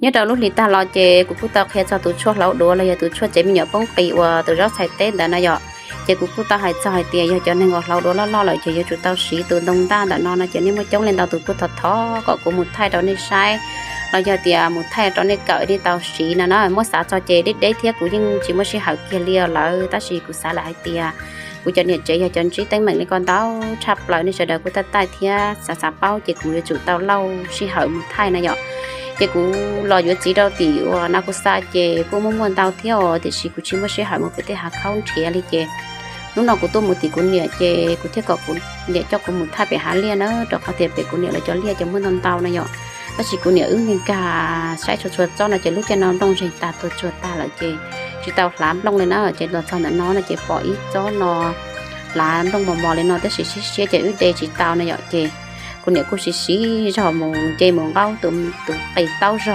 Nyob rau lub hli tag los ces kuv kuj tau qhia txog tus tshuaj hlauv duav los yog tus tshuaj tsev me nyuam poob qis uas tus zaub txhais teb ntawd no yom. Ces kuv kuj tau hais txog hais tias yog cov neeg uas hlauv duav loj loj lawm ces yuav tsum tau siv tus ntoo ntaj ntawm no no ces nej muaj coob leej ntau tus kuj thov thov kom kuv mus thaij rau nej saib los yog tias mus thaij rau nej kawm nej tau siv no na. Muab xav txog ces deb deb thiab kuv yeej tsis muaj sij hawm kiag li lawm, tab sis kuv xav lawm hais tias kuv cov niam tsev yog cov ntsib teeb meem li ko ntau tshaj plaws, nej sawv daws kuj taij taij thiab xav xav paub ces kuv yuav tsum tau lauj sij hawm mus thaij na yom. Ces kuv los yuav txiv rau tim uas na kuv xa ces kuj muaj muaj ntau thiab os, tiam sis kuv tsis muaj sij hawm mus pem tej hav khaub nrhiav li ces hnub no kuv tuaj mus tim kuv niam ces kuv thiaj kom kuv niam coj kuv mus thaij pem hav liaj na, rau qhov tias pem kuv niam lawv cov liaj ces muaj ntau ntau na yom. Tab sis kuv niam wb nkag saib txhua txhua tsob no ces lub caij no nplooj zeeg tag tuag tsuag tag lawm ces tsis tau hlav nplooj li na. Ces los txog ntawm no no ces pom ib tsob no hlav nplooj mos mos li no tab sis siab siab ces wb de tsis tau no yom. Ces kuv niam kuj siv siv zog mus nce mus nqaub tus qis taub zog